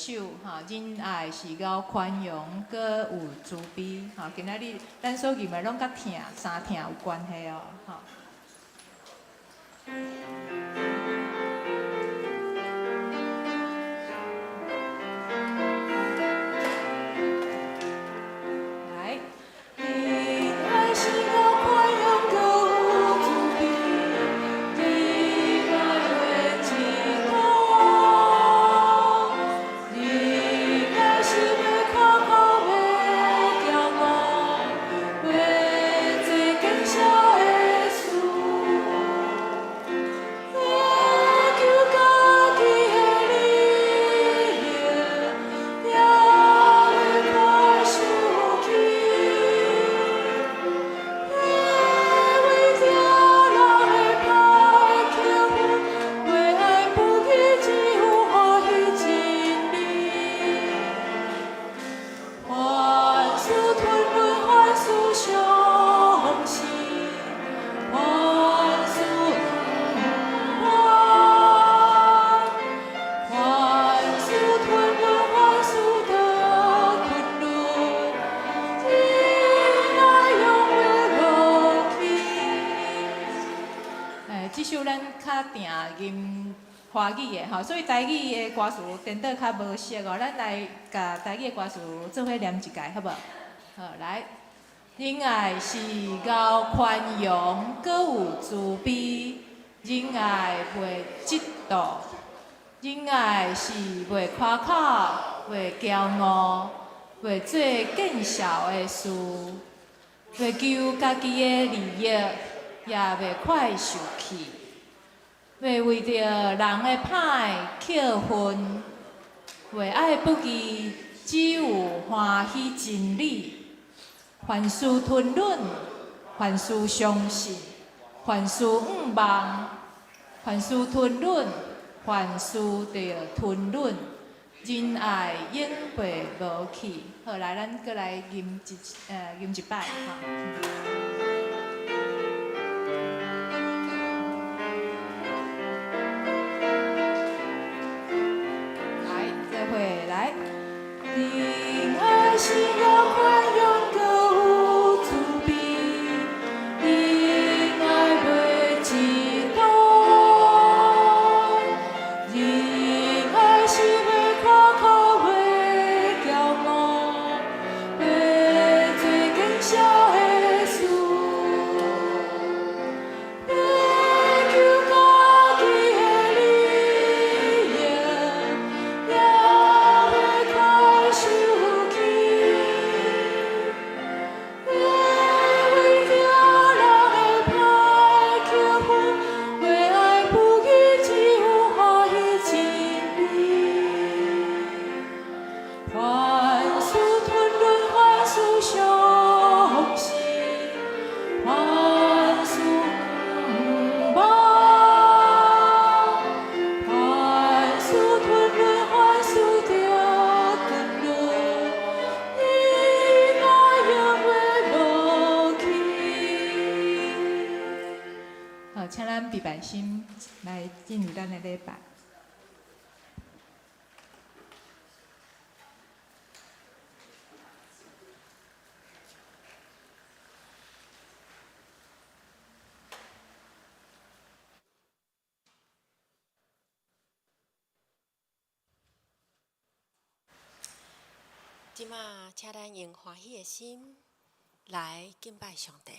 首吼，仁愛是夠寬容，閣有慈悲吼。今仔日咱所吟的攏佮疼三疼有關係哦，吼。來，仁愛是夠寬容，閣有慈悲，仁愛袂嫉妒，仁愛是袂誇口，袂驕傲，袂做見笑的事，袂求家己的利益，也袂快受氣，袂為著人的歹扣分，袂愛不義，只有歡喜真理。凡事吞忍，凡事相信，凡事向望，凡事吞忍，凡事得吞忍，仁愛永袂無去。哎，這首咱較定吟華語的吼，所以台語的歌詞顛倒較無熟哦。咱來共台語的歌詞做伙念一擺，好無？好，來。仁愛是夠寬容，閣有慈悲；仁愛袂嫉妒，仁愛是袂誇口，袂驕傲，袂做見笑的事，袂求家己的利益，也袂快受氣，袂為著人的歹扣分，袂愛不義，只有歡喜真理。凡事吞忍，凡事相信，凡事向望，凡事吞忍，凡事著吞忍，仁愛永袂無去。好，來，咱閣來吟一擺吼。來，做伙來。仁愛是夠寬容，閣有慈悲，仁愛袂嫉妒，仁愛是袂誇口，袂驕傲，袂做見笑的事，袂求家己的利益，也袂快受氣，袂為著人的歹扣分，袂愛不義，只有歡喜真理。凡事吞忍，凡事相信，凡事向望，凡事吞忍，凡事著吞忍，仁愛永袂無去。好，請咱閉拜心來進入咱的禮拜。這馬，請咱用歡喜的心來敬拜上帝。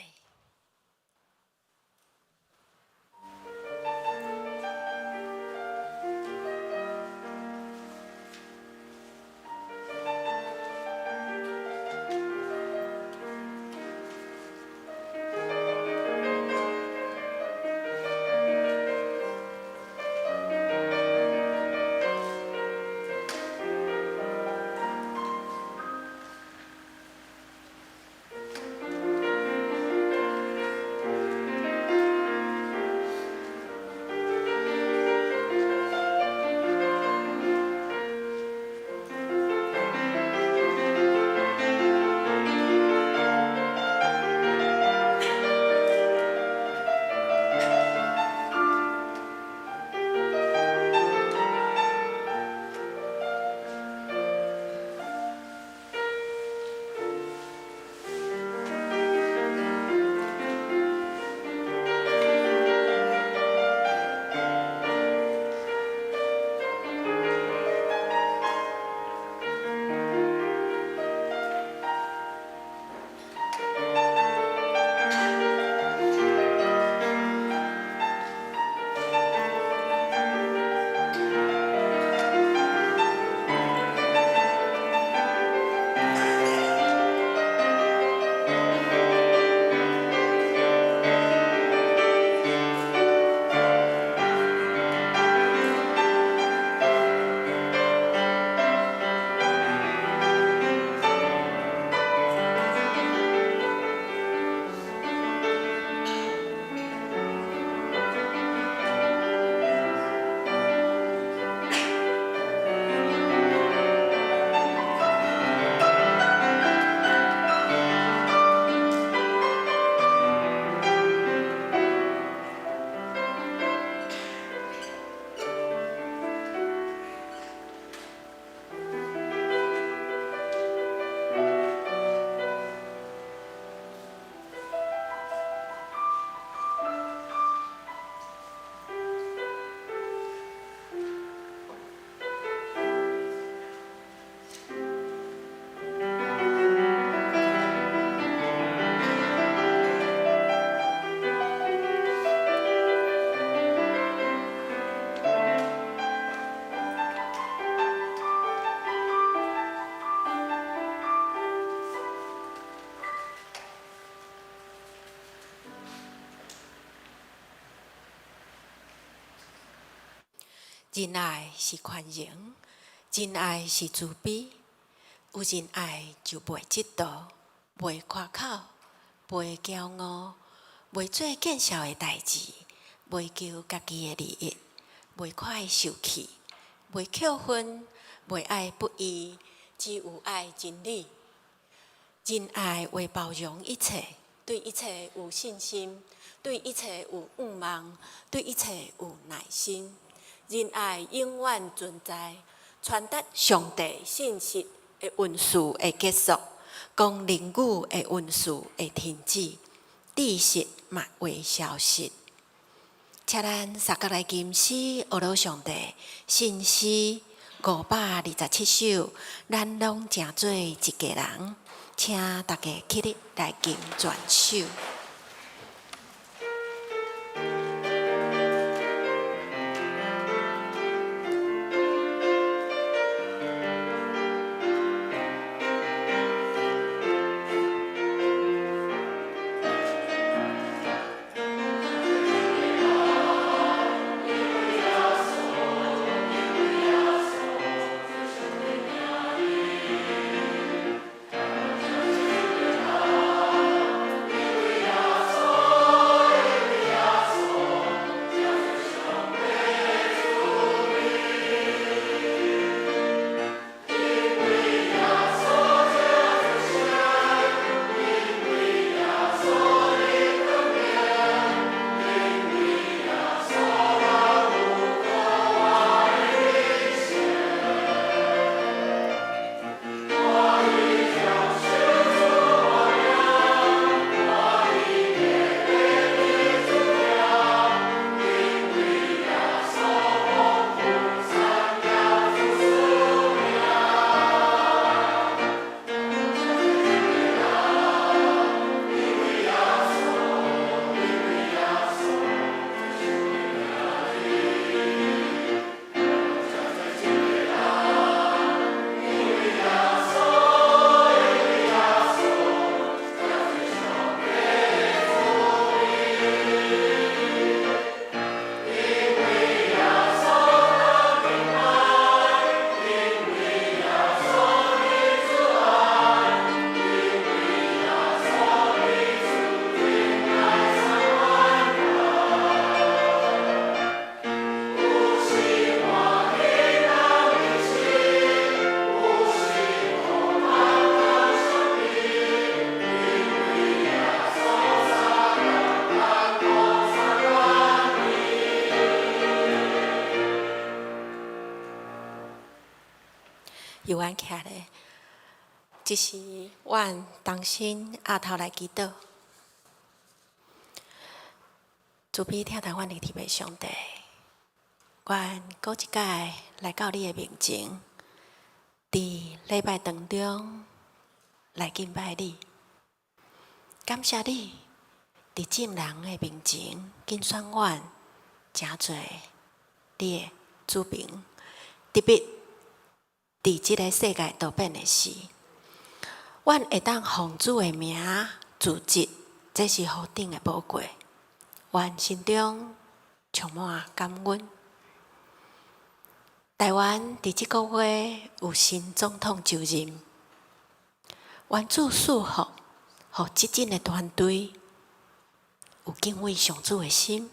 仁愛是寬容，仁愛是慈悲。有仁愛就袂嫉妒，袂誇口，袂驕傲，袂做見笑的代誌，袂求家己的利益，袂快受氣，袂扣分，袂愛不義，只有愛真理。仁愛會包容一切，對一切有信心，對一切有盼望，對一切有耐心。仁愛永遠存在，傳達上帝信實的恩賜會結束，講靈語的恩賜會停止，知識嘛會消失。請咱相佮來吟詩，學老上帝，新詩527首，咱攏成做一家人，請大家起立來吟全首。猶原徛咧，這時阮同心額頭來祈禱，慈悲疼待阮的天父上帝，阮閣一擺來到你的面前，佇禮拜當中來敬拜你，感謝你佇眾人的面前揀選阮，成做你的子民，特別。佇這个世界多變的時，阮會當奉主的名組織，這是何等的寶貴！阮心中充滿感恩。台灣佇這個月有新總統就任，願主賜福，予執政的團隊有敬畏上主的心，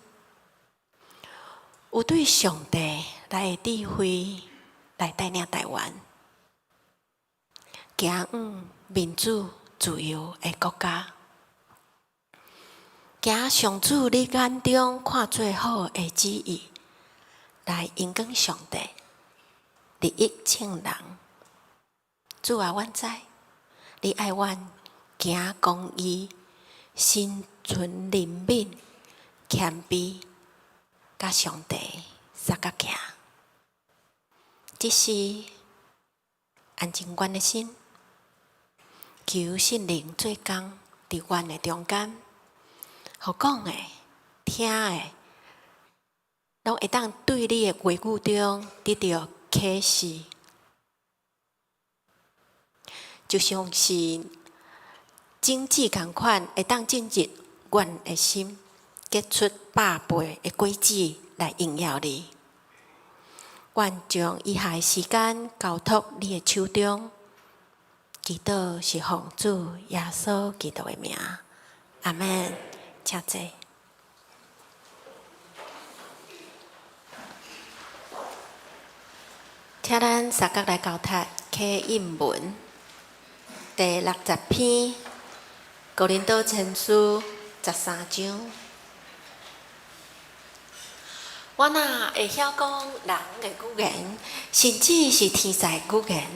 有對上帝來的智慧。來帶領台灣，行向民主自由的國家，行上主你眼中看做好的旨意，來榮光上帝，利益眾人。主啊，阮知你愛阮行公義，心存憐憫、謙卑，佮上帝相佮行。這時安靜阮的心，求聖靈做工佇阮的中間，予講的、聽的，攏會當對你的話語中得著啟示，就像是種子仝款，會當進入阮的心，結出百倍的果子來榮耀你。願將以下的時間交託你的手中，祈禱是奉主耶穌基督的名，阿們。請坐。請咱三角來交讀啟應文第60篇，哥林多前書13章。我若會曉講人的語言，甚至是天使的語言，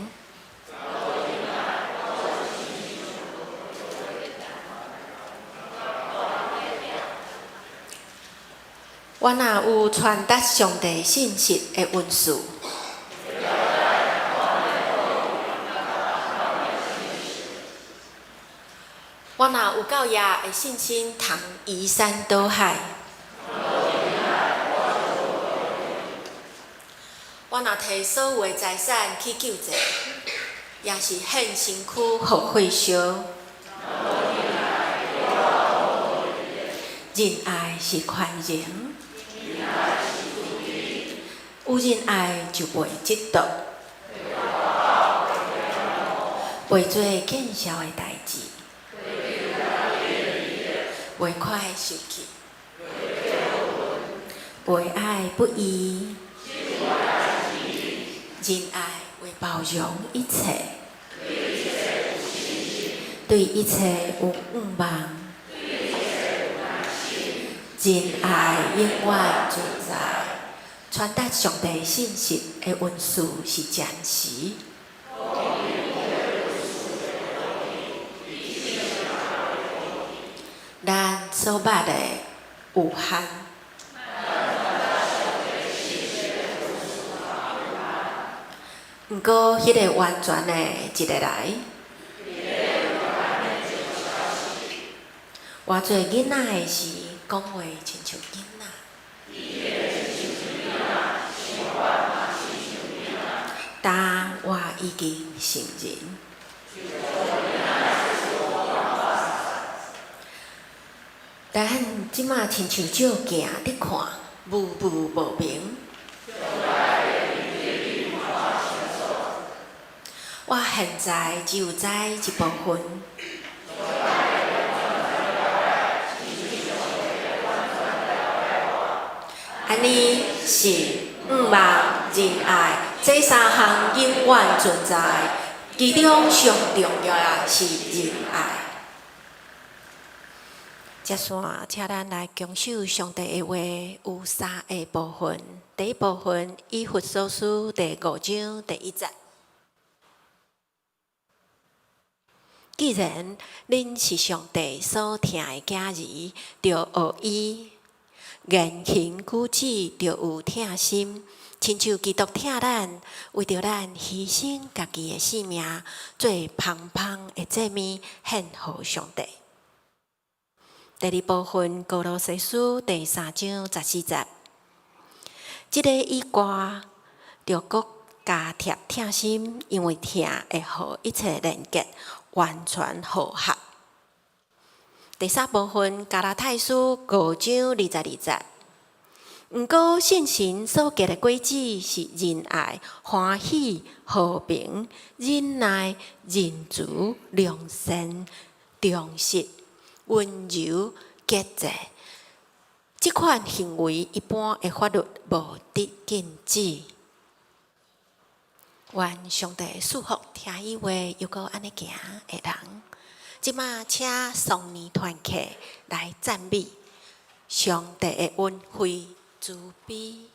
我若有傳達上帝信息的恩賜，我若有夠額的信心，通移山倒海，我若提所有的財產去救濟，也是獻身軀予火燒。仁愛是寬容，有仁愛就袂嫉妒，袂做見笑的代誌，袂快受氣，袂愛不義，仁愛會包容一切，對一切有向望，仁愛永遠存在。傳達上帝信息的恩賜是暫時。咱所捌的有限，毋過彼个完全的一个來。我做囡仔的時，講話親像囡仔。但我已經成人。咱這馬親像照鏡佇看，霧霧無明。我現在只有知一部分。按呢，信、向望、仁愛，這三項永遠存在，其中上重要的是仁愛。接續，請咱來共守上帝的話，有三个部分。第一部分，以弗所書第5章第1節。既然恁是上帝所疼的囝兒，著學伊言行舉止，著有疼心，親像基督疼咱，為著咱犧牲家己的性命，做芳芳的祭物，獻予上帝。第二部分，歌羅西書第3章14節，這个以外，著閣加貼疼心，因為疼會予一切連結完全和合。第三部分，加拉太書5章22節，毋過聖神所結的果子是仁愛、歡喜、和平、忍耐、仁慈、良善、忠實、溫柔、節制。這款行為一般的法律無得禁止。願上帝賜福聽伊話猶閣按呢行的人。這馬請松年團契來讚美上帝的恩惠慈悲。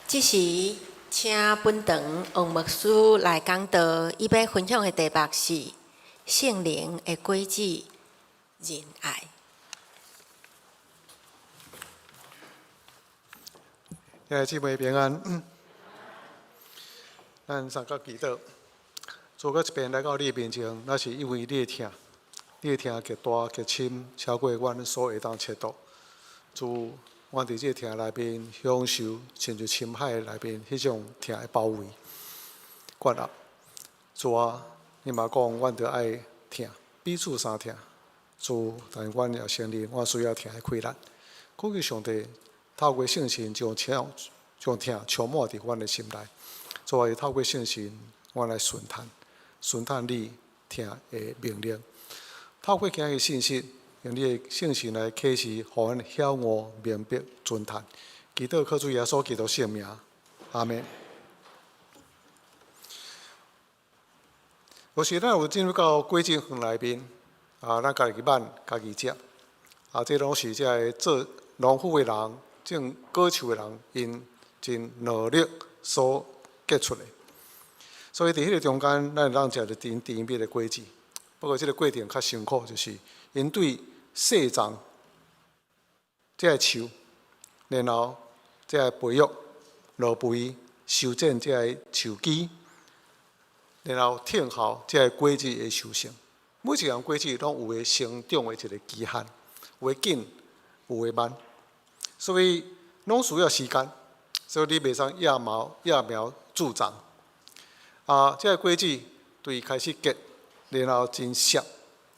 這時，請本堂王牧師來講道，伊欲分享的題目是聖靈的果子仁愛。兄弟姊妹平安，咱三個祈禱，主閣一遍來到你面前，那是因為你的疼，你的疼極大極深，超過阮所會當測度。主，阮佇這個疼內面享受，親像深海內面彼種疼的包圍、關壓。主啊，你嘛講，阮著愛疼，彼此相疼。主，但阮也承認，阮需要疼的氣力。苦求上帝透過聖神將疼將疼充滿佇阮的心內。主啊，透過聖神，阮來順從，順從你疼的命令。透過今日信息，用你的聖神來啟示，予阮曉悟明白遵行。祈禱靠主耶穌基督聖名，阿們。有時咱有進入到果子園內面，啊，咱家己挽，家己食，啊，這攏是這个做農夫的人、種果樹的人，𪜶真努力所結出的。所以佇彼个中間，咱會當食著真甜蜜的果子。不過這个過程較辛苦，就是𪜶對細長這个樹，然後這个培育、落肥、修剪這个樹枝，然後等候這个果子的收成。每一項果子攏有伊成長的一个期限，有的緊，有的慢，所以攏需要時間。所以你袂使揠苗揠苗助長。啊，這个果子對開始結，然後真熟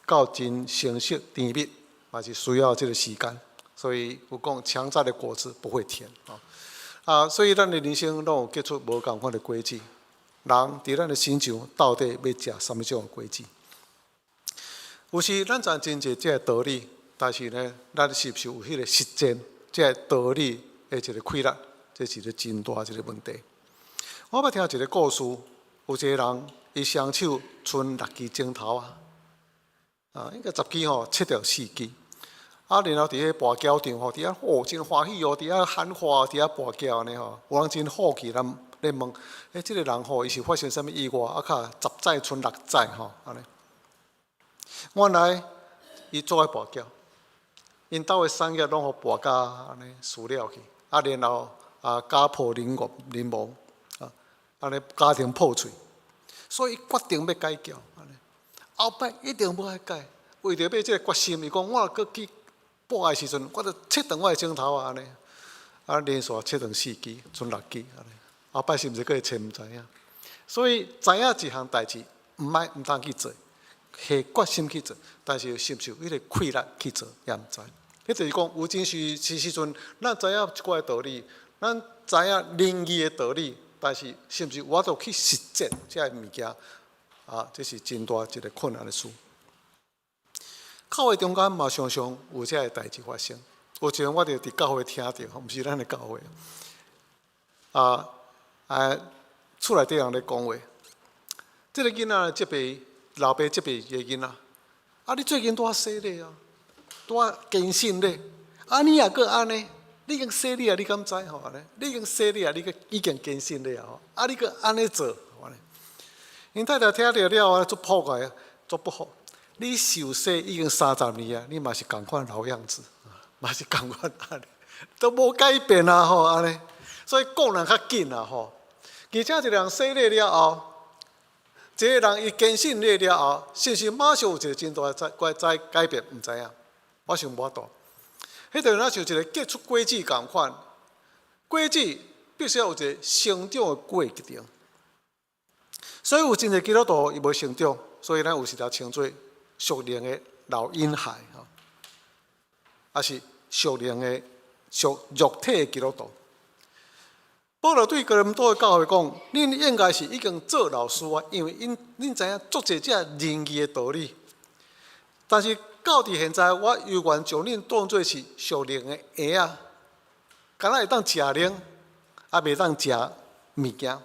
到真成熟甜蜜，嘛是需要這个時間。所以有講強摘的果子不會甜啊。啊，所以咱的人生攏有結出無仝款的果子。人佇咱的身上到底欲食啥物種的果子？有時咱知真濟這个道理，但是呢，咱是毋是有彼个實踐這个道理的一个氣力？這是一个真大一个問題。我捌聽一个故事，有一个人，伊雙手賰六支指頭啊，啊，應該10支吼，切著四支。啊，然後佇彼跋筊場吼，佇遐哦真歡喜哦，佇遐喊話，佇遐跋筊按呢吼，有人真好奇咱咧問，欸，這个人吼，伊是發生啥物意外？啊，較10指賰6指吼，按呢。原來伊做愛跋筊，𪜶兜的產業攏予跋甲按呢輸了去，啊，然後啊家破人亡，人亡，啊，按呢家庭破碎，所以伊決定欲改筊，按呢，後擺一定欲愛改，為著欲這个決心，伊講我若閣去跋的時陣，我就切斷我的指頭啊，按呢，啊連續切斷四支，賰六支，按呢，後擺是毋是閣會切毋知影。所以知影一項代誌，毋愛毋通去做。下決心去做，但是是毋是有彼个氣力去做，也毋知。彼就是講，有陣時時陣，咱知影一寡道理，咱知影仁義的道理，但是是毋是有法度去實踐這个物件？啊，這是真大一个困難的事。教會中間嘛，常常有這个代誌發生。有一陣我就佇教會聽著，毋是咱的教會。啊啊，厝內底人咧講話，這个囡仔這輩。老爸責備伊个囡仔，啊！你最近拄仔洗禮啊，拄仔堅信禮，啊！你也閣按呢？你已經洗禮啊，你敢知吼？按呢？你已經洗禮啊，你閣已經堅信禮啊吼！啊！你閣按呢做，按呢？𪜶太太聽著了啊，足破壞，足不好。你受洗已經30年啊，你嘛是仝款老樣子，嘛是仝款按呢，都無改變啊吼按呢。所以顧人較緊啊吼。而且一個人洗禮了後，這个人伊堅信禮了後，是毋是馬上有一個真大的改改改變？毋知影，我想無法度。彼就若像一个結出果子仝款，果子必須要有一個成長的過程。所以有真濟基督徒伊無成長，所以咱有時才稱做屬靈的老嬰孩吼，抑是屬靈的屬肉體的基督徒。保羅對哥林多的教會講：恁應該是已經做老師啊，因為𪜶恁知影足濟這仁義的道理。但是到佇現在，我猶原將恁當做是屬靈的嬰仔，敢若會當食奶，也袂當食物件。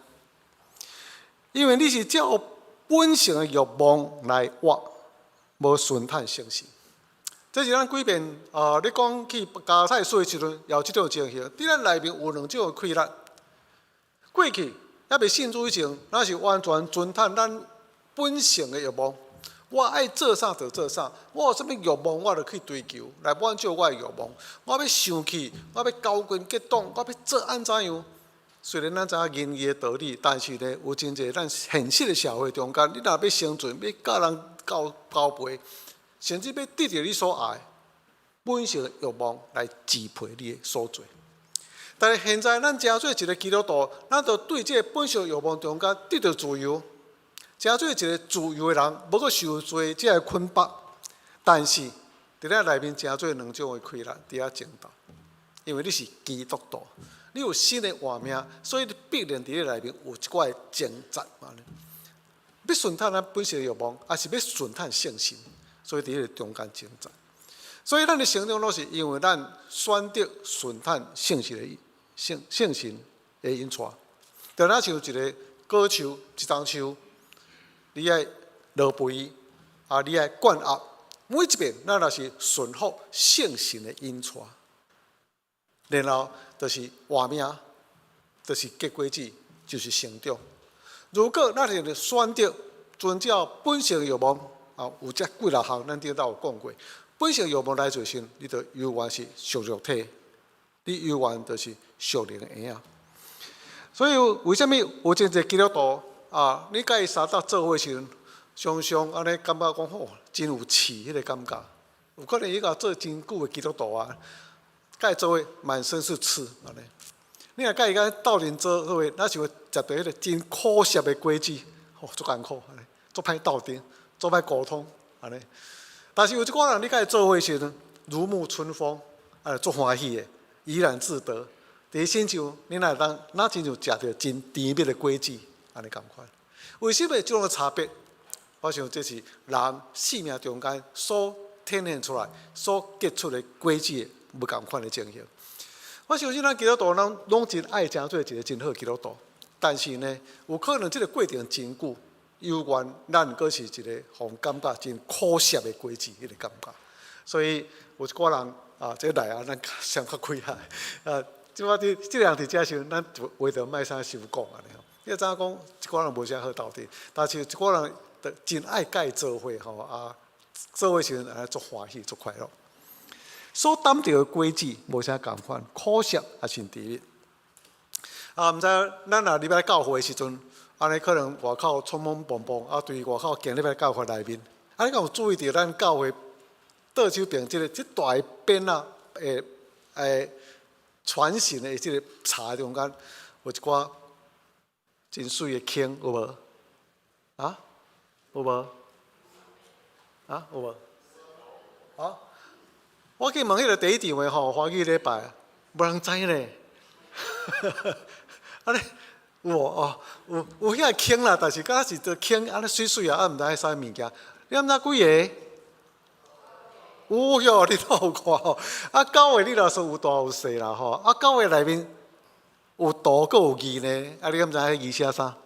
因為你是照本性的欲望來活，無順從聖神。這是咱幾遍啊！你講去加拉太書的時陣，也有這種情形。佇咱內面有兩種的氣力。過去猶未信主以前，咱是完全遵趁咱本性的欲望。我愛做啥就做啥，我有啥物欲望，我就去追求來滿足我的欲望。我欲生氣，我欲勾群結黨，我欲做按怎樣？雖然咱知影仁義的道理，但是呢，有真濟咱現實的社會中間，你若欲生存，欲佮人交配，甚至欲得著你所愛，本性的欲望來支配你的所做。但是現在咱成做一個基督徒，咱就對這個本性欲望中間得著自由，成做一個自由的人，無閣受罪這個捆綁。但是佇咱內面成做兩種的氣力佇遐爭鬥，因為你是基督徒，你有新的活命，所以你必然佇你內面有一寡的掙扎嘛。欲順趁咱本性的欲望，抑是欲順趁聖神，所以佇彼個中間掙扎。所以咱的成長攏是因為咱選擇順趁聖神的聖神的引帶。就若像一个果樹，一欉樹，你愛落肥，啊，你愛灌壓，每一遍咱若是順服聖神的引帶，然後就是活命，就是結果子，就是成長。如果咱是選擇遵照本性欲望，啊，有這幾若項，咱頂晝有講過。本性欲望來做時，你就猶原是屬肉體，你猶原就是屬靈的嬰仔。所以為啥物有真濟基督徒啊？你佮伊相鬥做伙時陣，常常按呢感覺講吼，真有刺彼个感覺。有可能伊個做真久的基督徒啊，佮伊做伙滿身是刺按呢。你若佮伊共鬥陣做伙，若是會食著彼个真苦澀的果子，吼，足艱苦按呢，足歹鬥陣，足歹溝通按呢。但是有一寡人，你佮伊做伙時陣，如沐春風，啊，足歡喜的，怡然自得。佇伊身上，你若會當，若親像食著真甜蜜的果子，按呢仝款。為什麼這種差別？我想這是人生命中間所體現出來、所結出的果子無仝款的情形。我相信咱基督徒攏攏真愛成做一個真好基督徒，但是呢，有可能這個過程真久，猶原咱閣是一個予人感覺真苦澀的果子，彼個感覺。所以有一寡人啊，這來啊，咱相較開下啊。這擺佇這人佇遮時陣，咱就話就莫啥傷講按呢吼。你知影講一寡人無啥好鬥陣，但是一寡人就真愛佮伊做伙吼啊，做伙時陣按呢足歡喜、足快樂。所擔著的果子無啥仝款，苦澀抑是甜蜜。啊，毋知咱若入來教會的時陣，按呢可能外口匆匆忙忙，啊，對外口行入來教會內面，啊，你敢有注意著咱教會倒手邊這个這大个匾仔，會傳承的這个柴中間有一寡真媠的坑，有無？啊？有無？啊？有無？啊？我去問彼个第一場的吼，華語禮拜，無人知咧。按呢有無哦？有有遐坑啦，但是敢若是佇坑按呢媠媠啊，啊毋知彼啥物件。你敢知幾个？有喲，你都有看吼。啊，九个你若說有大有細啦吼。啊，九个內面有圖閣有字呢。啊，你敢知彼字寫啥？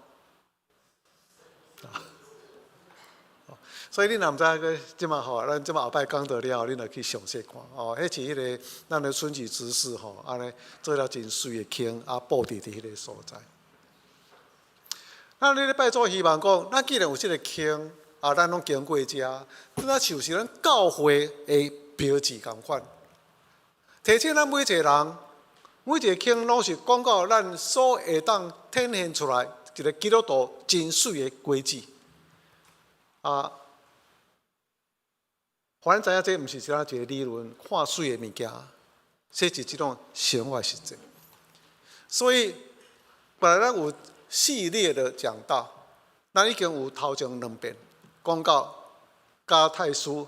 所以你若毋知閣這馬吼，咱這馬後擺講道了後，恁就去詳細看哦。彼是彼个咱的春季執事吼，按呢做了真媠的坑，啊布置佇彼个所在。咱咧拜主希望講，咱既然有這个坑，啊，咱攏經過遮，這像是咱教會的標誌仝款。提醒咱每一個人，每一个坑攏是講到咱所會當體現出來一個基督徒真媠的果子。啊，予咱知影這毋是一個理論看媠的物件，這是這種生活實際。所以，本來咱有系列的講道，咱已經有頭前兩遍講到加太書，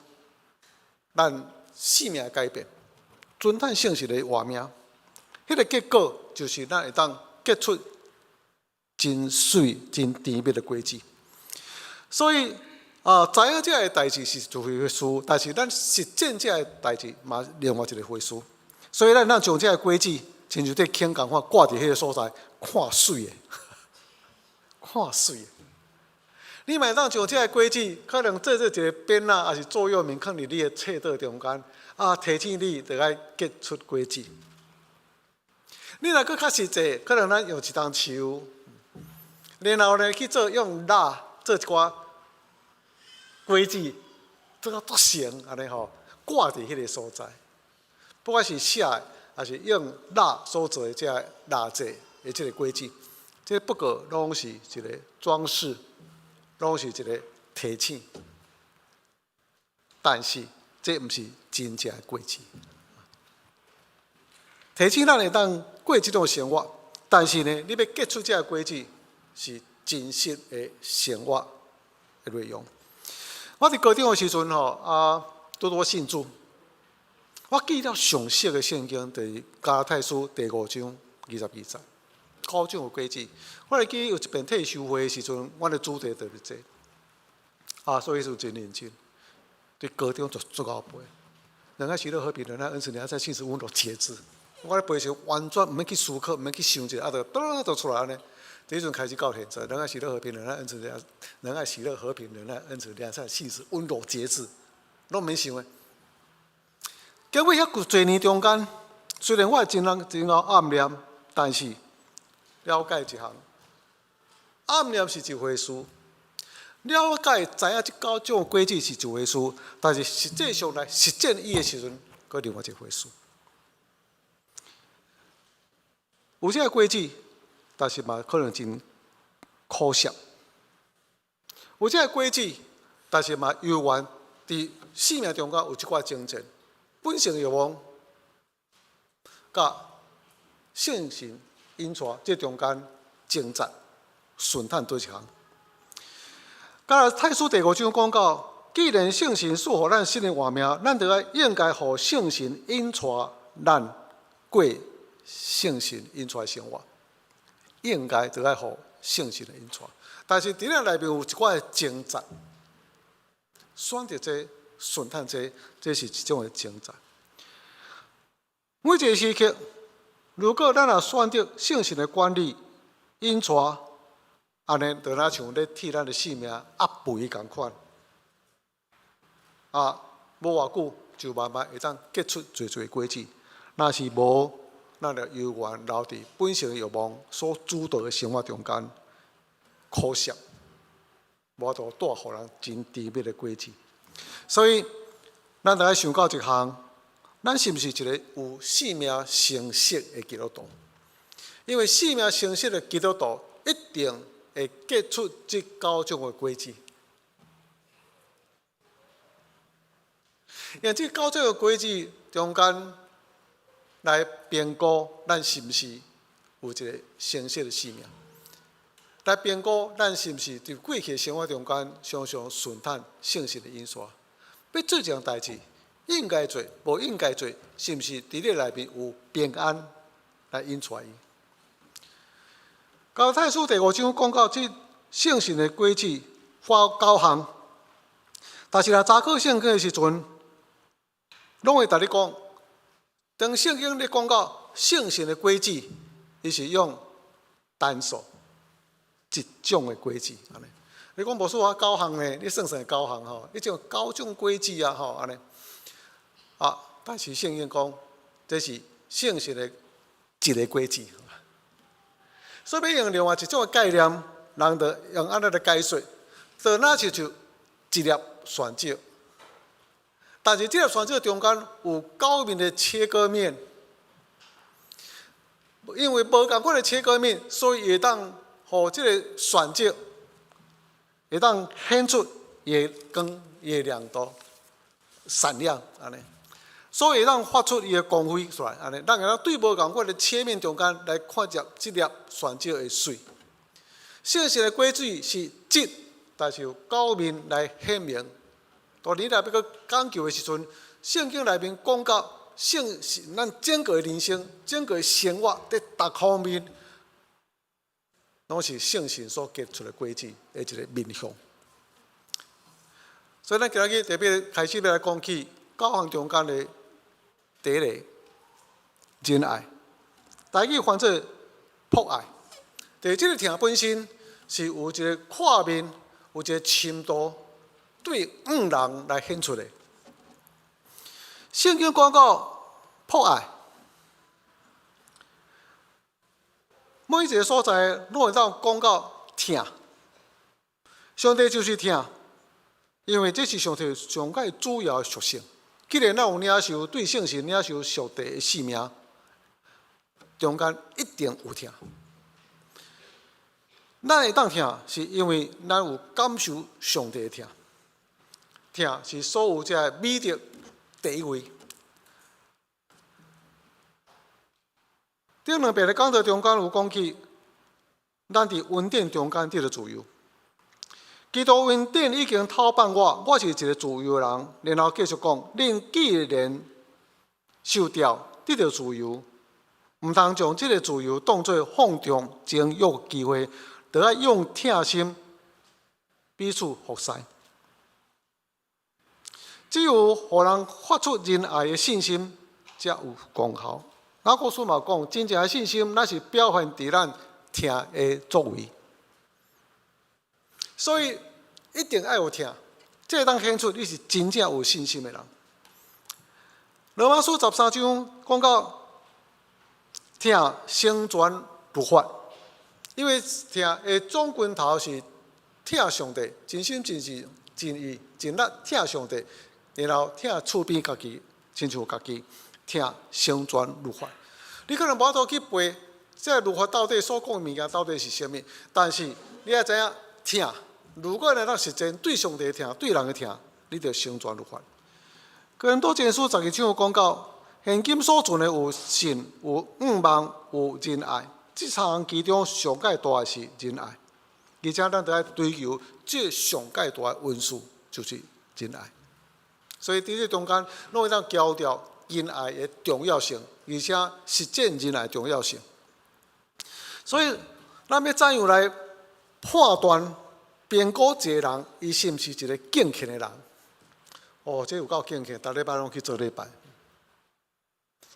咱生命改變，遵趁聖神的活命，彼个結果就是咱會當結出真媠、真甜蜜的果子。所以啊，知影這个代誌是一回事，但是咱實踐這个代誌嘛，另外一个回事。所以咱咱將這个果子，親像這坑仝款掛佇彼个所在，看媠的，看媠的。你嘛會當將這个果子，可能做做一个匾仔，抑是座右銘，囥佇你的冊桌中間，啊，提醒你著愛結出果子。你若閣較實際，可能咱用一冬樹，然後呢去做用蠟做一寡果子，做甲足成按呢吼，掛佇彼个所在。不管是寫的，抑是用蠟所做的這个蠟製的這个果子，這不過攏是一个裝飾，攏是一个提醒。但是這毋是真正的果子。提醒咱會當過這種生活，但是呢，你欲結出這個果子，是真實的生活的內容。我佇高中的時陣吼，啊，拄拄信主，我記得上熟的聖經就是加拉太書第五章二十二節，九種的果子。我會記有一遍退修會的時陣，阮的主題就是這個，啊，所以是真認真。佇高中就足𠢕背，仁愛、喜樂、和平、忍耐、恩慈、良善、信實、溫柔、節制。我咧背時完全毋免去思考，毋免去想者，啊，就嘟就出來按呢。這陣開始到現在，仁愛、喜樂、和平、忍耐、恩慈、良仁愛、喜樂、和平、忍耐、恩慈、良善、信實、溫柔、節制，攏毋免想的。結果遐濟年中間，雖然我真人真𠢕暗念，但是了解一項，暗念是一回事，了解知影這九種果子是一回事，但是實際上來實踐伊的時陣，閣另外一回事。有這个果子，但是嘛可能真可惜。有這个果子，但是嘛猶原佇生命中間有這寡爭戰，本性欲望佮聖神引帶這中間掙扎，順趁佗一項。加拉太書第五章講到，既然聖神賜予咱新的活命，咱就愛應該予聖神引帶咱過聖神引帶生活，應該就愛予聖神的引帶。但是佇咱內面有一寡的掙扎，選擇這順趁這，這是一種的掙扎。每一個時刻，如果咱若選擇聖神的管理引帶，按呢就若像咧替咱的性命壓肥仝款，啊，無偌久就慢慢會當結出濟濟果子。若是無，咱就猶原留佇本性欲望所主導的生活中間，可惜，無法度帶予人真甜蜜的果子。所以，咱著愛想到一項，咱是毋是一個有生命成熟的基督徒？因為生命成熟的基督徒一定會結出這九種的果子。因為這九種的果子中間來評估咱是毋是有一個成熟的生命，來評估咱是毋是佇過去的生活中間常常順趁聖神的引帶。欲做這項代誌，應該做，無應該做，是毋是佇你內面有平安來引帶伊？加拉太書第五章講到這聖神的果子發九項，但是若查考聖經的時陣，攏會共你講，當聖經咧講到聖神的果子，伊是用單數一種的果子，按呢。你講無說話九項呢？你算算九項吼，你種九種果子啊吼，按呢。啊，但是聖經講，這是聖神的一个果子。所以欲用另外一種的概念，人就用按呢來解說，就若是像一粒蒜子，但是這粒蒜子中間有九面的切割面，因為無仝款的切割面，所以會當予這个蒜子會當顯出伊的光、伊的亮度、閃亮按呢，所以會當發出伊的光輝出來按呢，咱會當對無仝款的切面中間來看著這粒蒜子的媠。聖神的果子是一，但是有九面來顯明。當你若欲閣講究的時陣，聖經內面講到聖神，咱整個的人生、整個的生活，佇逐方面，攏是聖神所結出的果子的一個面向。所以，咱今日特別開始欲來講起九項中間的第一个仁愛，台語翻做博愛。佇這个疼本身是有一个闊面，有一个深度，對向人來顯出的。聖經講到博愛，每一个所在攏會當講到疼，上帝就是疼，因為這是上帝上蓋主要的屬性。既然咱有領受對聖神領受上帝的賜命，中間一定有疼。咱會當疼，是因為咱有感受上帝的疼。疼是所有這美德第一位。頂兩遍的講道中間有講起，咱佇恩典中間得著自由。基督恩典已經透放我，我是一個自由的人。然後繼續講，恁既然受召得著自由，毋通將這个自由當做放縱情慾機會，著愛用疼心彼此服侍。只有予人發出仁愛的信心，才有功效。雅各書嘛講，真正的信心，乃是表現佇咱疼的作為。所以一定愛有疼，這會當顯出你是真正有信心的人。羅馬書13章講到疼成全律法，因為疼的總根頭是疼上帝，真心真意真意盡力疼上帝，然後疼厝邊家己，親像家己，疼成全律法。你可能無法度去背這個律法到底所講的物件到底是啥物，但是你愛知影疼。如果會當實踐對上帝的疼，對人的疼，你就成全律法。哥林多前書12章講到，現今所存的有信、有向望、有仁愛，這三項其中上蓋大的是仁愛，而且咱著愛追求這上蓋大的恩賜，就是仁愛。所以佇這中間，攏會當強調仁愛的重要性，而且實踐仁愛的重要性。所以，咱欲怎樣來判斷評估一個人，伊是毋是一個敬虔的人？哦，這有夠敬虔，逐禮拜攏去做禮拜。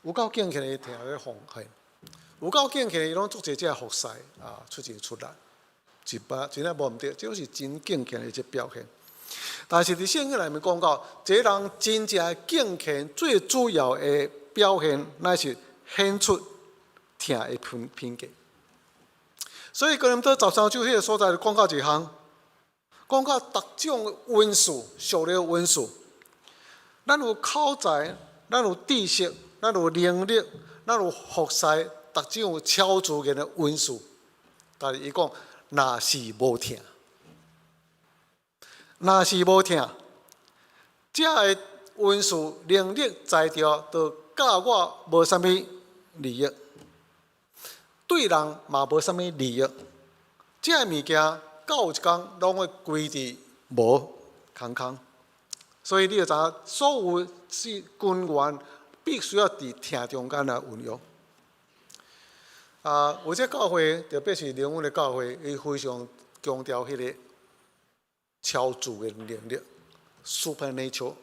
有夠敬虔的，伊定咧奉獻；有夠敬虔的，伊攏足濟這服侍啊，出錢出力，一百真正無毋對，這攏是真敬虔的一個表現。但是佇聖經內面講到，這個人真正敬虔最主要的表現，乃是顯出疼的品格。所以哥林多13章彼个所在就講到一項，講到逐種恩賜，屬靈恩賜。咱有口才，咱有知識，咱有能力，咱有服侍，逐種超自然的恩賜。但是伊講，若是無疼，若是無疼，這个恩賜、能力、才調，都佮我無啥物利益，對人嘛無啥物利益。這个物件到有一工攏會歸佇無空空。所以你就知影，所有是根源必須要佇疼中間來運用。啊，有這教會，特別是靈恩的教會，伊非常強調彼个超自然能力（supernatural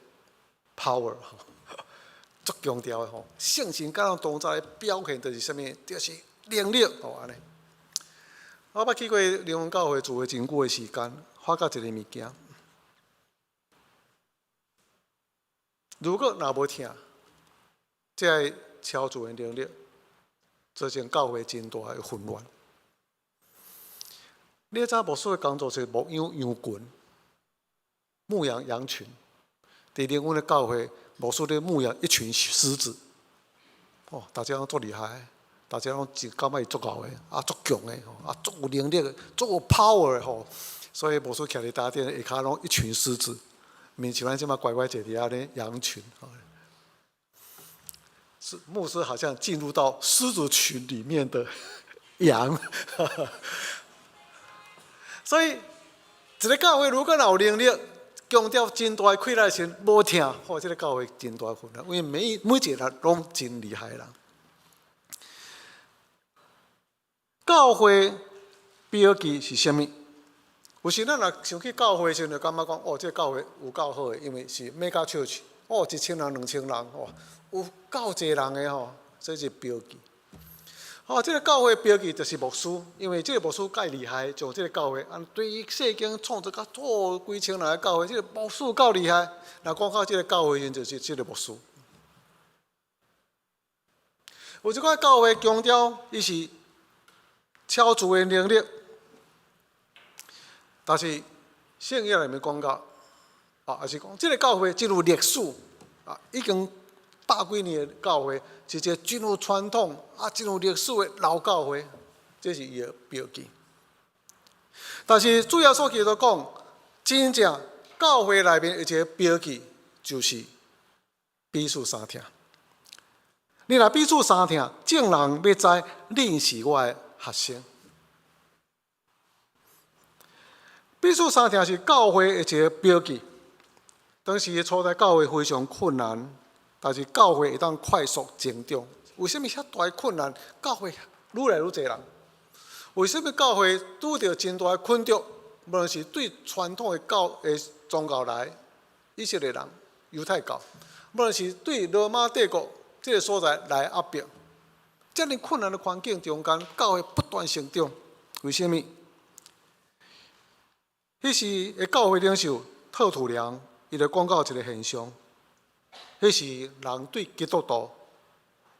power），足強調的吼。聖神佮咱同在的表現就是啥物？就是能力吼按呢。我捌去過靈恩教會住過真久的時間，發覺一个物件。如果若無疼，這个超自然能力造成教會真大的混亂。你知牧師的工作是牧養羊群，牧養羊群。佇靈恩的教會，牧師咧牧養一群獅子。哦，大家攏足厲害，大家攏真感覺伊足𠢕的，啊足強的，啊足有能力的，足有 power 的吼。所以牧師徛佇台頂，下跤攏一群獅子。毋像咱這馬乖乖坐佇遐咧羊群，是牧師好像進入到獅子群裡面的羊，所以一個教會如果若有能力，強調真大的氣力時，無疼，吼，這個教會真大混亂，因為每一個人攏真厲害啦。教會標記是啥物？有時咱若想去教會時陣，就感覺講，哦，這個教會有夠好的，因為是 mega church，哦，1000人、2000人，哦，有夠濟人的吼，這是標記。哦，這個教會標記就是牧師，因為這個牧師蓋厲害，將這個教會按對世間創造甲做幾千人的教會，這個牧師夠厲害。若講到這個教會時陣，就是這個牧師。有一寡教會強調，伊是超自然能力。但是聖經內面講到，啊，抑是講這个教會真有歷史，啊，已經百幾年的教會，是一个真有傳統、啊，真有歷史的老教會，這是伊的標記。但是主耶穌基督講，真正教會內面有一个標記，就是彼此相疼。你若彼此相疼，眾人欲知恁是我的學生。彼此相疼是教會的一个標記。當時的初代教會非常困難，但是教會會當快速成長。為啥物遐大的困難，教會愈來愈濟人？為啥物教會拄著真大的困局？無論是對傳統的教的宗教來，以色列人、猶太教，無論是對羅馬帝國這个所在來壓迫，遮爾困難的環境中間，教會不斷成長。為啥物？彼時的教會領袖特土良，伊就講到一个現象，彼時人對基督徒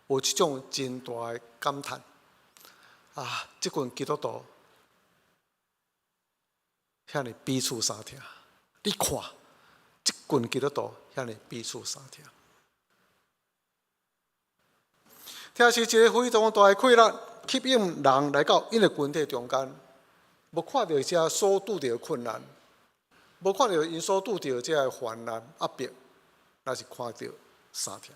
有一種真大的感嘆。啊！這群基督徒遐爾彼此相疼，你看，這群基督徒遐爾彼此相疼，疼是一个非常大的氣力，吸引人來到𪜶的群體中間，無看著遮所拄著的困難，無看著𪜶所拄著這个患難壓迫，若是看著相疼。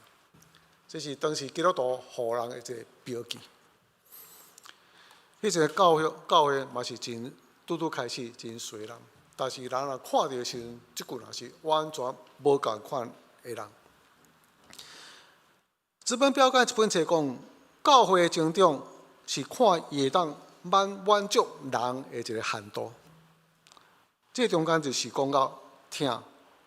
這是當時基督徒予人的一个標記。彼個教會教會嘛是真拄拄開始真細人，但是人若看著的時陣，這群人是完全無仝款的人。資本標桿這本冊講，教會的成長是看伊會當滿滿足人的一个限度。這中間就是講到疼，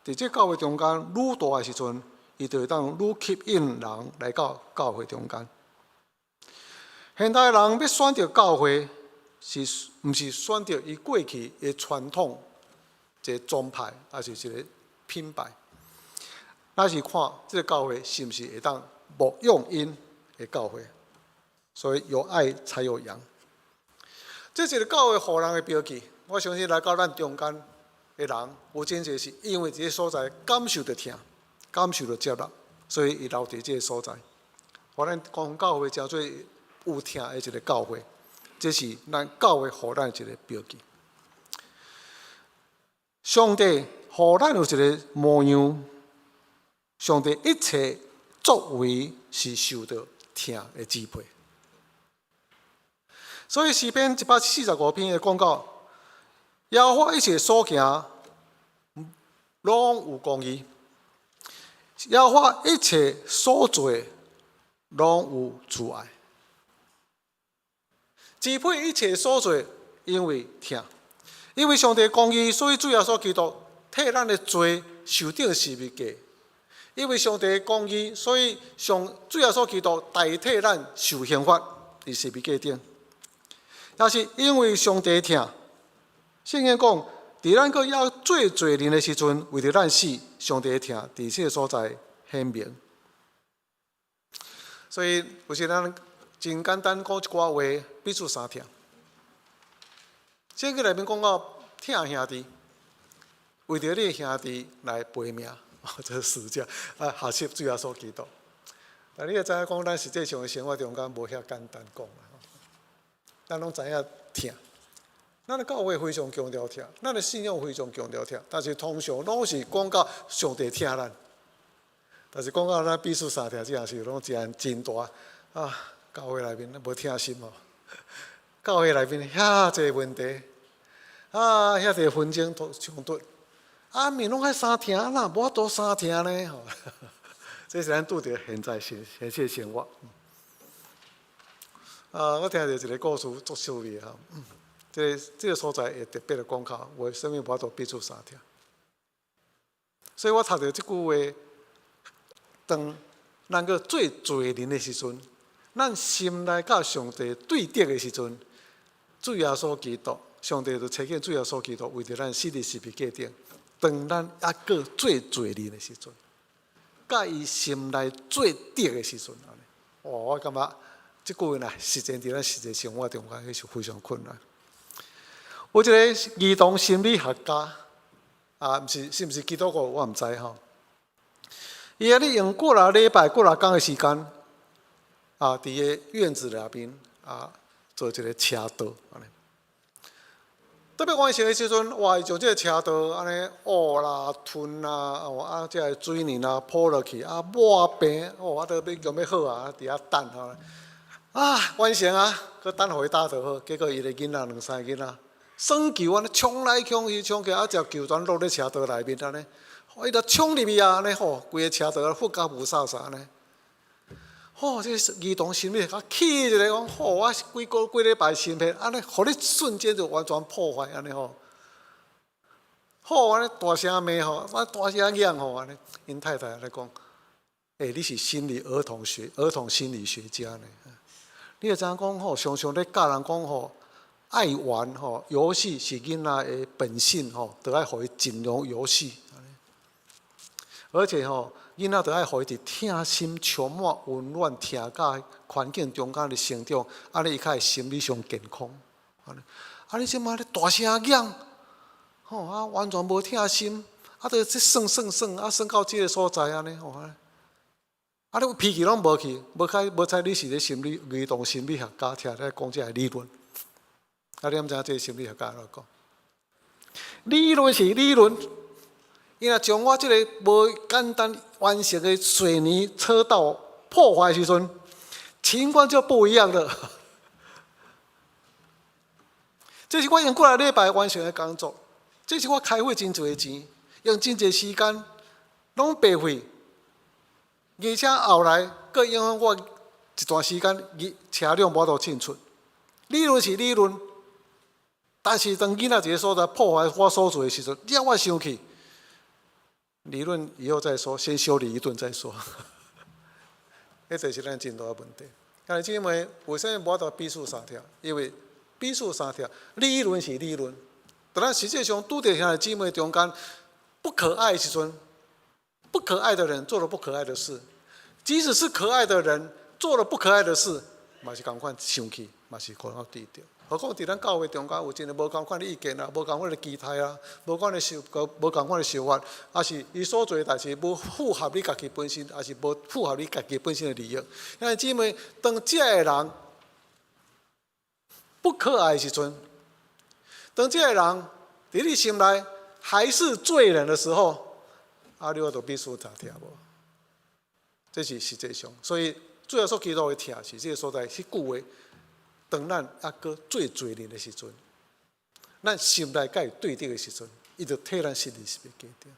佇這教會中間愈大的時陣，伊就會當愈吸引人來到教會中間。現代人欲選擇教會，是毋是選擇伊過去的傳統，一个宗派，抑是一个品牌？咱是看這个教會是毋是會當牧養𪜶的教會？所以有愛才有羊。這一个教會予人的標記，我相信來到咱中間的人，有真濟是因為這个所在感受著疼，感受著接納，所以伊留佇這个所在。予咱講教會誠做有疼的一个教會，這是咱教會予咱一个標記。上帝予咱有一个模樣，上帝一切作為是受著疼的支配。所以詩篇145篇會講到，耶和華一切所行，攏有公義；耶和華一切所做，攏有慈愛。支配一切所做，因為疼，因為上帝公義，所以主耶穌基督替咱的罪受釘十字架。因為上帝公義，所以上主耶穌基督代替咱受刑罰，佇十字架頂。也是因為上帝疼，聖經講，佇咱閣猶做罪人的時陣，為著咱死，上帝疼佇這个所在顯明。所以有時咱真簡單講一寡話，彼此相疼。聖經內面講到疼兄弟，為著你的兄弟來賠命，這是實際啊，學習主耶穌基督。但你會知影講，咱實際上的生活中間無遐簡單講啦。咱攏知影疼，咱的教會非常強調疼，咱的信仰非常強調疼，但是通常攏是講到上帝疼咱，但是講到咱彼此相疼這件事，攏真真大啊！教會內面無疼心哦，教會內面遐濟問題，啊，遐濟紛爭衝突，啊，面攏愛相疼，哪無法度相疼呢？吼，這是咱拄著現在現現實生活。啊，我聽著一个故事足趣味吼，這个這个所在會特別的講到，為啥物無法度彼此相疼？所以我讀著這句話，當咱閣做罪人的時陣，咱心內佮上帝對敵的時陣，主耶穌基督，上帝就差遣主耶穌基督為著咱死佇十字架頂。當咱猶閣做罪人的時陣，佮伊心內做敵的時陣，哇！我感覺這句話若實踐佇咱實際生活中間，彼是非常困難。有一个兒童心理學家，啊，毋是是毋是基督徒，我毋知吼。伊按呢用幾若禮拜、幾若工的時間，啊，佇个院子內面啊，做一个車道按呢。特別完成的時陣，哇！伊將這个車道按呢挖啦、吞啦，哦啊，這个水泥啊鋪落去，啊抹平，哦啊，都欲用欲好啊，佇遐等吼。啊，完成啊，閣等予伊打就好。結果伊的囡仔兩三个囡仔，耍球按呢衝來衝去，衝去啊，隻球全落咧車道內面按呢，伊就衝入去啊，按呢吼，規个車道覆甲霧煞煞按呢。吼，這个兒童心理學家氣一个講，吼，我幾個幾禮拜心血，按呢，予你瞬間就完全破壞按呢吼。吼，按呢大聲罵吼，我大聲嚷吼按呢，𪜶太太來講，欸，你是心理兒童學兒童心理學家呢？你會知影講吼，常常咧教人講吼，愛玩吼，遊戲是囡仔的本性吼，著愛予伊盡量遊戲。而且吼，囡仔著愛予伊佇疼心充滿溫暖、疼佮環境中間咧成長，按呢伊較會心理上健康。啊，你這擺咧大聲嚷，吼啊，完全無疼心，啊，著這耍耍耍，啊，耍到這个所在按呢吼。啊！你脾氣攏無去，無開無睬你是咧心理兒童心理學家，聽咧講這个理論。啊，你敢知影這个心理學家按怎講？理論是理論，伊若將我這个無簡單完成的水泥車道破壞時陣，情況就不一樣了。這是我用幾个禮拜完成的工作，這是我開費真濟的錢，用真濟時間，攏白費。而且後來，閣影響我一段時間，車輛無法度進出。理論是理論，但是當囡仔一个所在破壞我所做的時陣，惹我生氣。理論以後再說，先修理一頓再說。彼就是咱真大的問題。兄弟姊妹，為啥物無法度彼此相疼？因為彼此相疼，理論是理論，但咱實際上拄著兄弟姊妹中間不可愛的時陣。不可愛的人做了不可愛的事，即使是可愛的人做了不可愛的事，嘛是仝款生氣，嘛是可能對著。何況佇咱教會中間有真濟無仝款的意見啊，無仝款的期待啊，無仝的想，無仝款的想法，抑是伊所做的代誌無符合你家己本身，抑是無符合你家己本身的利益。兄弟姊妹，當這个人不可愛的時陣，當這个人佇你心內還是罪人的時候，啊！你有法度彼此相疼無？這是實際上，所以主耶穌基督的疼是這个所在，彼句話，當咱猶閣做罪人的時陣，咱心內佮伊對敵的時陣，伊就替咱死佇十字架頂。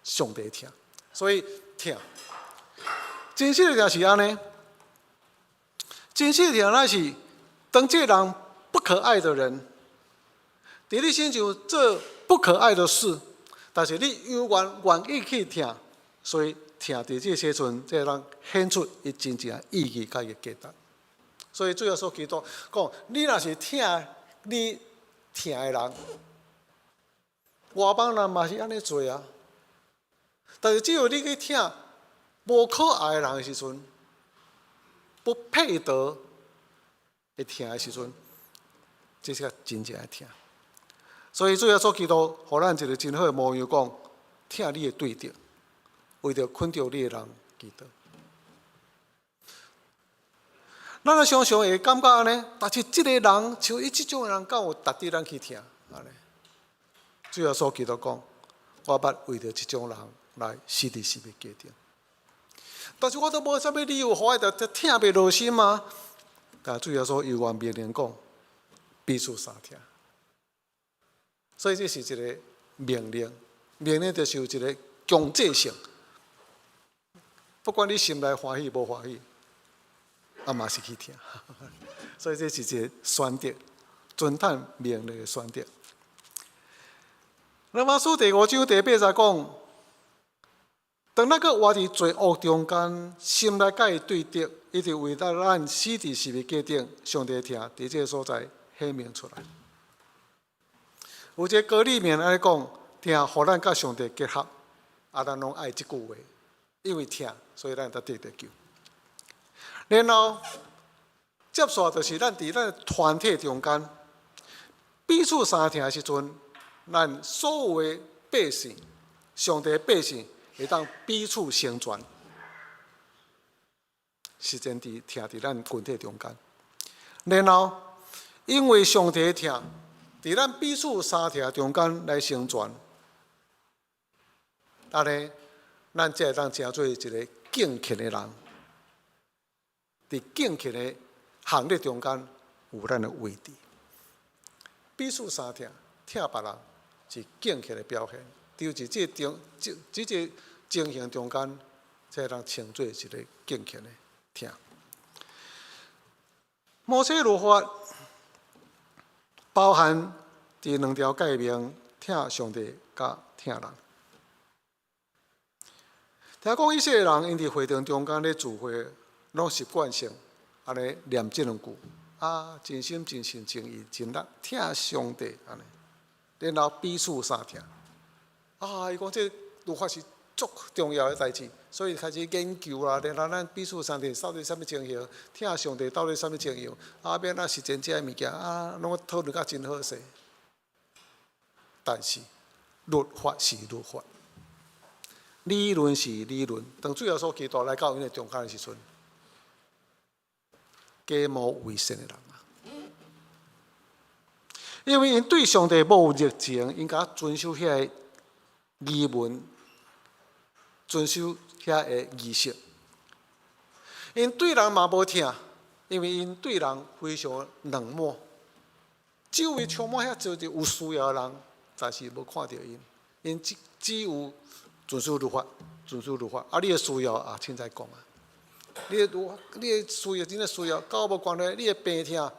上帝疼，所以疼。真實的疼是按呢，真實的疼乃是當這个人不可愛的人，佇你身上做不可愛的事。但是你猶原願意去疼，所以疼佇這個時陣，這個人顯出伊真正的意義佮伊的價值。所以主耶穌基督講：你若是疼你疼的人，外邦人嘛是按呢做啊。但是只有你去疼無可愛的人的時陣，不配得會疼的時陣，這是真正的疼。所以主耶穌基督予咱一个真好的模樣，講疼你的對敵，為著捆著你的人祈禱。咱若常常會感覺按呢，但是這个人像伊這種人，敢有值得咱去疼？按呢？主耶穌基督講，我捌為著這種人來死佇十字架頂。但是我都無啥物理由，予我著疼袂落心啊！但主耶穌猶原命令講，彼此相疼。所以這是一个命令，命令就是有一个強制性。不管你心內歡喜無歡喜，啊嘛是去疼。所以這是一个選擇，遵趁命令的選擇。羅馬書第五章第八節講，當咱閣活佇罪惡中間，心內佮伊對敵，伊就為著咱死佇十字架頂，上帝疼佇這个所在顯明出來。有一个歌裡面按呢講，疼予咱佮上帝結合，啊，咱攏愛這句話，因為疼，所以咱才得著救。然後，接續就是咱佇咱團體中間彼此相疼的時陣，咱所有的百姓，上帝的百姓會當彼此成全，實踐佇疼佇咱群體中間。然後，因為上帝的疼，佇咱彼此相疼中間來成全，按呢，咱才會當成做一个敬虔的人，佇敬虔的行列中間有咱的位置。彼此相疼，疼別人是敬虔的表現。就是這個中這這個情形中間，才會當稱做一个敬虔的疼。摩西律法包含佇兩條誡命，疼上帝佮疼人。聽講以色列人𪜶佇會堂中間咧聚會，攏習慣性按呢念這兩句啊，盡心盡性盡意盡力疼上帝按呢，然後彼此相疼。啊，伊講這律法是足重要的代誌，所以開始研究啦。然後咱彼此相疼到底啥物情形？疼上帝到底啥物情形？啊，欲按怎實踐這个物件啊，攏討論甲真好勢。但是律法是律法，理論是理論。當主耶穌基督來到𪜶的中間的時陣，假冒為善的人啊，因為𪜶對上帝無熱情，𪜶共遵守遐个儀文，遵守遐个儀式。𪜶對人嘛無疼，因為𪜶對人非常冷漠。周圍充滿遐濟有需要的人，但是無看著𪜶，𪜶只有遵守律法，遵守律法。啊，你的需要啊，凊彩講啊。你的需要真正需要，佮我無關係。你的病痛，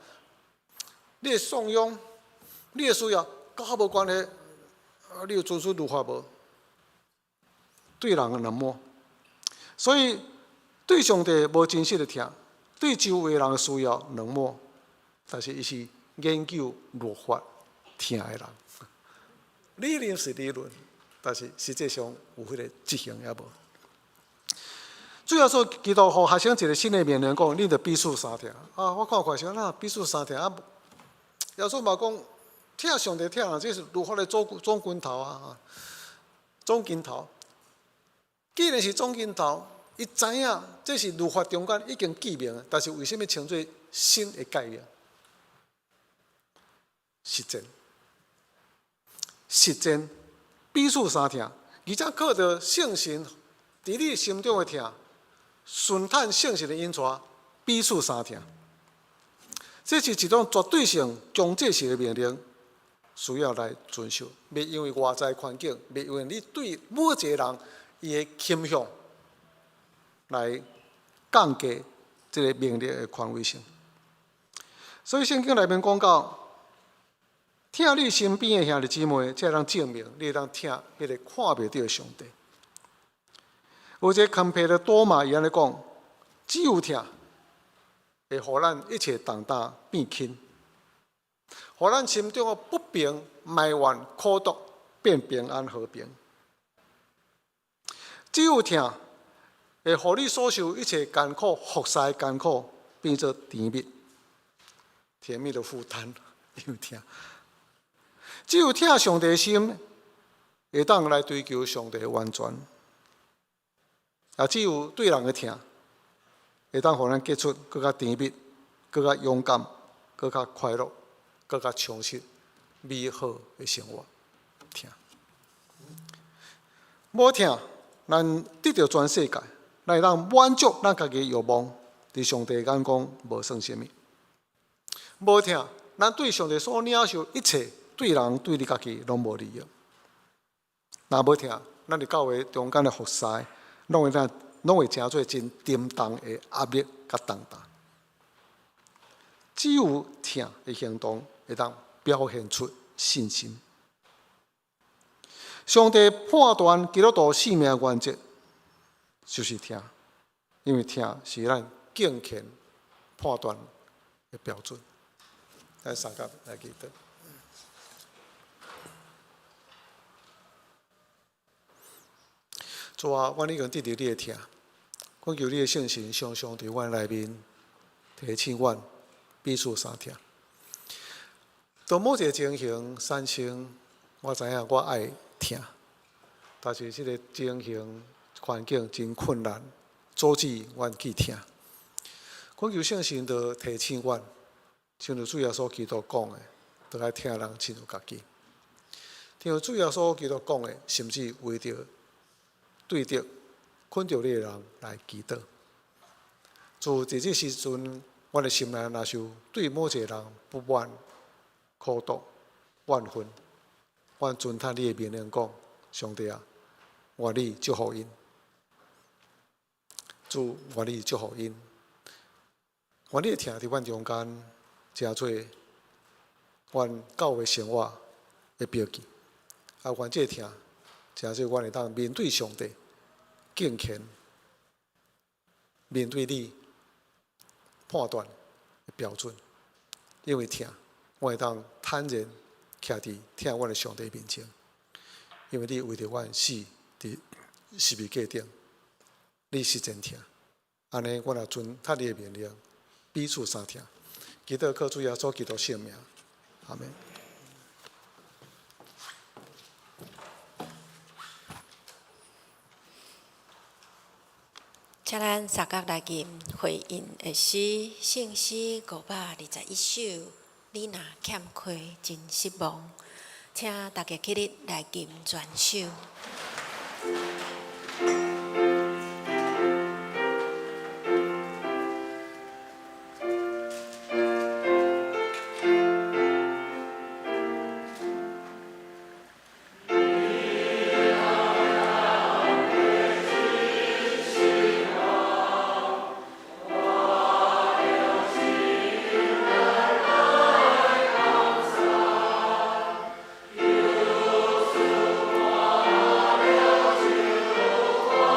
你的送養，你的需要，佮我無關係。啊，你有遵守律法無？對人的冷漠，所以對上帝無真實的疼，對周圍人的需要冷漠，但是伊是研究律法疼的人。理論是理論，但是實際上有彼個執行猶無。主耶穌基督予學生一个新的命令，講：恁著彼此相疼。啊，我看看想哪彼此相疼啊？耶穌嘛講，疼上帝疼人，這是律法的總根頭啊，總根頭。既然是總根頭，伊知影這是律法中間已經記明的，但是為啥物稱做新的誡命？實踐，實踐彼此相疼，而且靠著聖神佇你心中的疼，順趁聖神的引帶，彼此相疼。這是一種絕對性、強制性的命令，需要來遵守。袂因為外在環境，袂因為你對某一个人伊的傾向來降低這个命令的權威性。所以聖經內面講到，疼你身邊的兄弟姊妹，才會當證明你會當疼彼個看袂著的上帝。有一个康培的多瑪伊按呢講，只有疼，會予咱一切重擔變輕，予咱心中的不平、埋怨、苦毒變平安和平。只有疼，會予你所受一切艱苦、服侍的艱苦變做甜蜜、甜蜜的負擔。因為疼，只有疼上帝的心，會當來追求上帝的完全。也只有對人的疼，會當予咱結出閣較甜蜜、閣較勇敢、閣較快樂、閣較充實、美好的生活。疼，無疼，咱得著全世界，咱會當滿足咱家己的欲望，佇上帝眼光無算啥物。無疼，咱對上帝所領受一切，對人對你家己攏無利益。若無疼，咱佇教會中間的服侍，攏會成做真沉重的壓力佮重擔。只有疼的行動，會當表現出信心。上帝判斷基督徒性命原則，就是疼，因為疼是咱敬虔判斷的標準。咱三甲來祈禱。主啊，阮已經得著你的疼，阮求你的聖神常常佇阮內面提醒阮，彼此相疼。當某一个情形產生，我知影我愛疼，但是這个情形環境真困難，阻止阮去疼。懇求聖神就提醒阮，親像主耶穌基督講的，著愛疼人親像家己。親像主耶穌基督講的，甚至為著對敵困著你的人來祈禱。自佇這時陣，阮的心內若是有對某一个人不滿、苦毒、怨恨，阮遵行你的命令講：上帝啊，願你祝福𪜶。主，願你祝福𪜶。願你的疼佇阮中間，成做阮教會生活的標記。啊，願這个疼，成做阮會當面對上帝，敬虔，面對你判斷的標準。因為疼，我會當坦然徛佇疼阮的上帝面前。因為你為著阮死佇十字架頂，你是真疼。按呢，阮也遵行你的命令，彼此相疼。祈禱靠主耶穌基督聖名，阿們。請咱三角來吟回應的詩，聖詩521首。你若欠虧，真失望。請大家起立來吟全首。我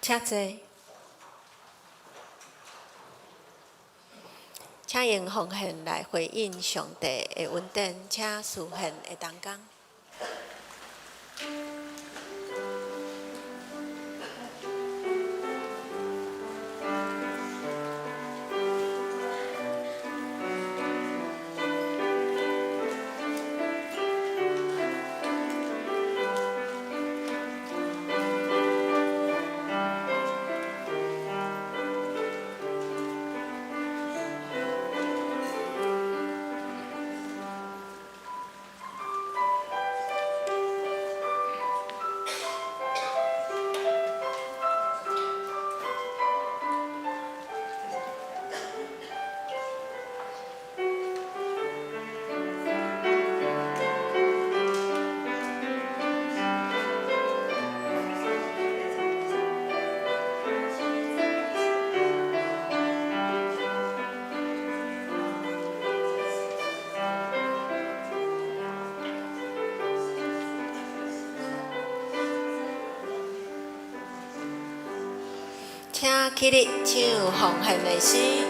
請坐。請用奉獻來回應上帝的恩典，請司獻的同工。請起立唱奉獻的詩。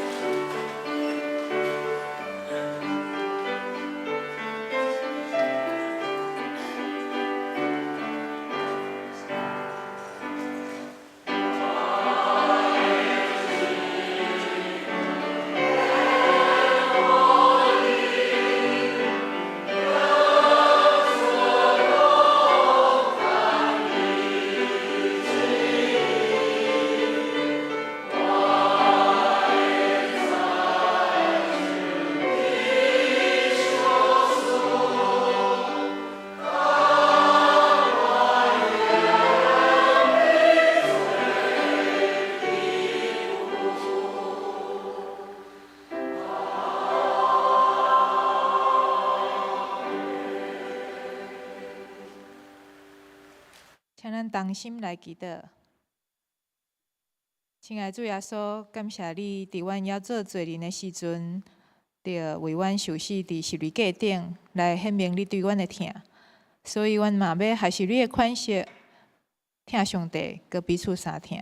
請咱同心來祈禱。親愛的主耶穌，感謝你佇阮猶做罪人的時陣，著為阮受死佇十字架頂，來顯明你對阮的疼。所以，阮嘛欲學習你的款式，疼上帝，閣彼此相疼。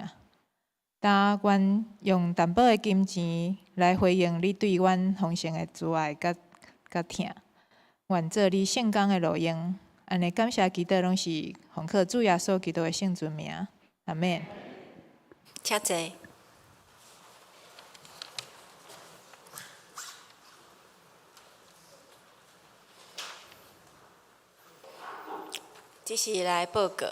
當阮用淡薄的金錢來回應你對阮豐盛的慈愛佮疼，願做你聖工的路用。按呢感謝祈禱，攏是奉靠主耶穌基督的聖尊名，阿們。請坐。這是來報告。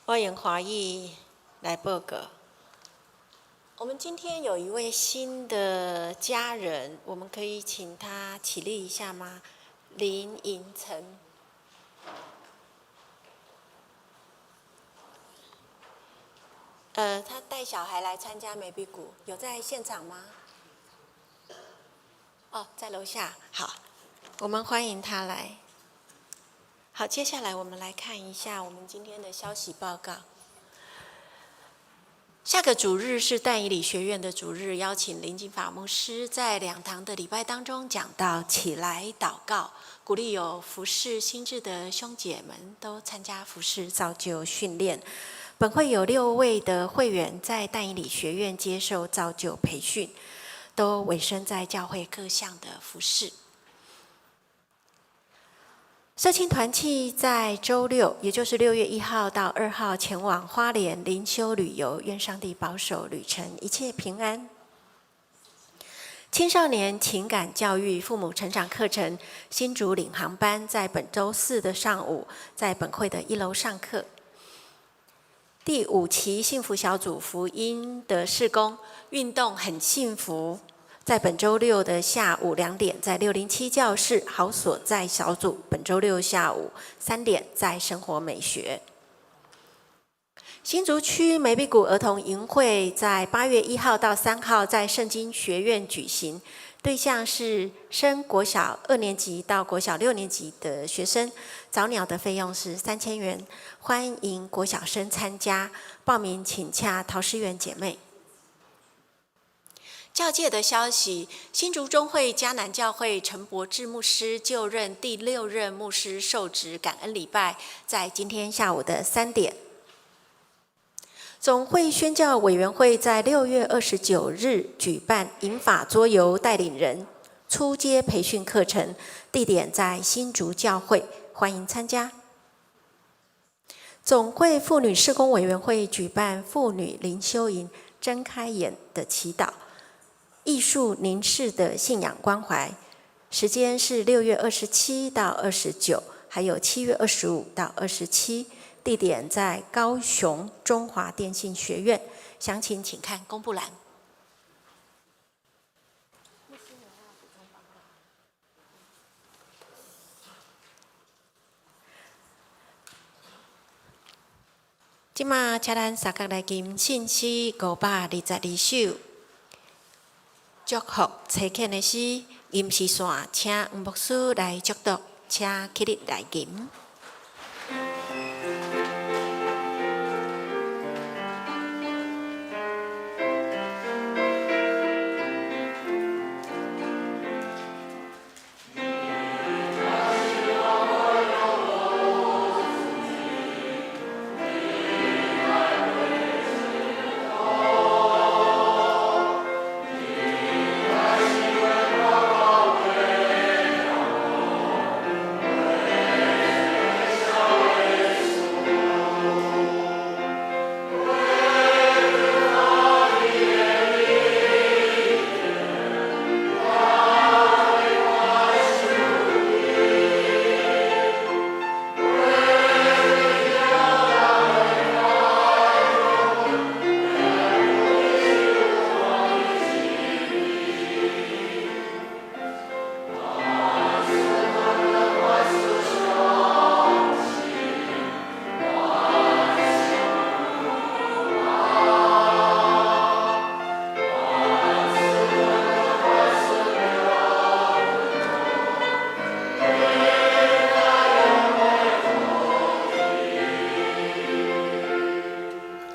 我用華語來報告。我們今天有一位新的家人，我們可以請他起立一下嗎？林穎成。他帶小孩來參加美比谷，有在現場嗎？哦，在樓下。好，我們歡迎他來。好，接下來我們來看一下我們今天的消息報告。下個主日是但以理學院的主日，邀請林金法牧師在兩堂的禮拜當中講到起來禱告，鼓勵有服事心志的兄姐們都參加服事造就訓練。本會有6位的會員在但以理學院接受造就培訓，都委身在教會各項的服事。社青團契在週六，也就是6月1號到2號，前往花蓮靈修旅遊，願上帝保守旅程一切平安。青少年情感教育父母成長課程新竹領航班在本週四的上午，在本會的1樓上課。第5期幸福小組福音的事工運動很幸福。在本週六的下午2點，在607教室好所在小組；本週六下午3點，在生活美學。新竹區美比谷兒童營會在8月1號到3號在聖經學院舉行，對象是升國小2年級到國小6年級的學生，早鳥的費用是3000元，歡迎國小生參加，報名請洽陶詩媛姐妹。教界的消息，新竹中會迦南教會陳柏志牧師就任第六任牧師受職感恩禮拜，在今天下午的3點。總會宣教委員會在6月29日舉辦銀髮桌遊帶領人初階培訓課程，地點在新竹教會，歡迎參加。總會婦女事工委員會舉辦婦女靈修營，睜開眼的祈禱。藝術凝視的信仰關懷，時間是6月27到29，還有7月25到27，地點在高雄中華電信學院，詳情請看公布欄。這馬請咱相共來吟信詩522首。祝福差遣的詩，吟詩線，請黃牧師來誦讀，請起立來吟。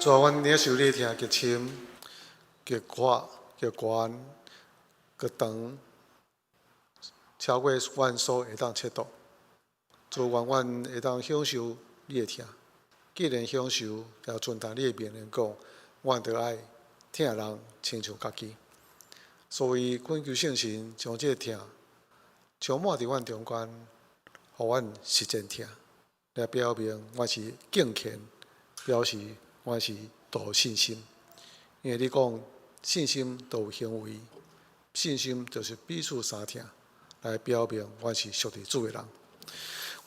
主啊，阮領受你的疼極深、極闊、極懸、極長，超過阮所會當測度。主，願阮會當享受你的疼。既然享受，也遵從你的命令講，阮著愛疼人親像家己。所以，懇求聖神將這個疼充滿佇阮中間，予阮實踐疼，來表明阮是敬虔，表示阮是有信心。因為你講信心都有行為，信心就是彼此相疼，來表明阮是屬佇主的人。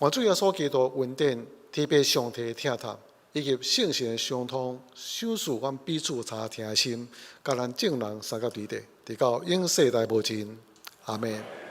願主耶穌基督恩典、天父上帝的疼痛，以及聖神的相通，賞賜阮彼此相疼的心，佮咱眾人相佮對地，直到永世代無盡。阿們。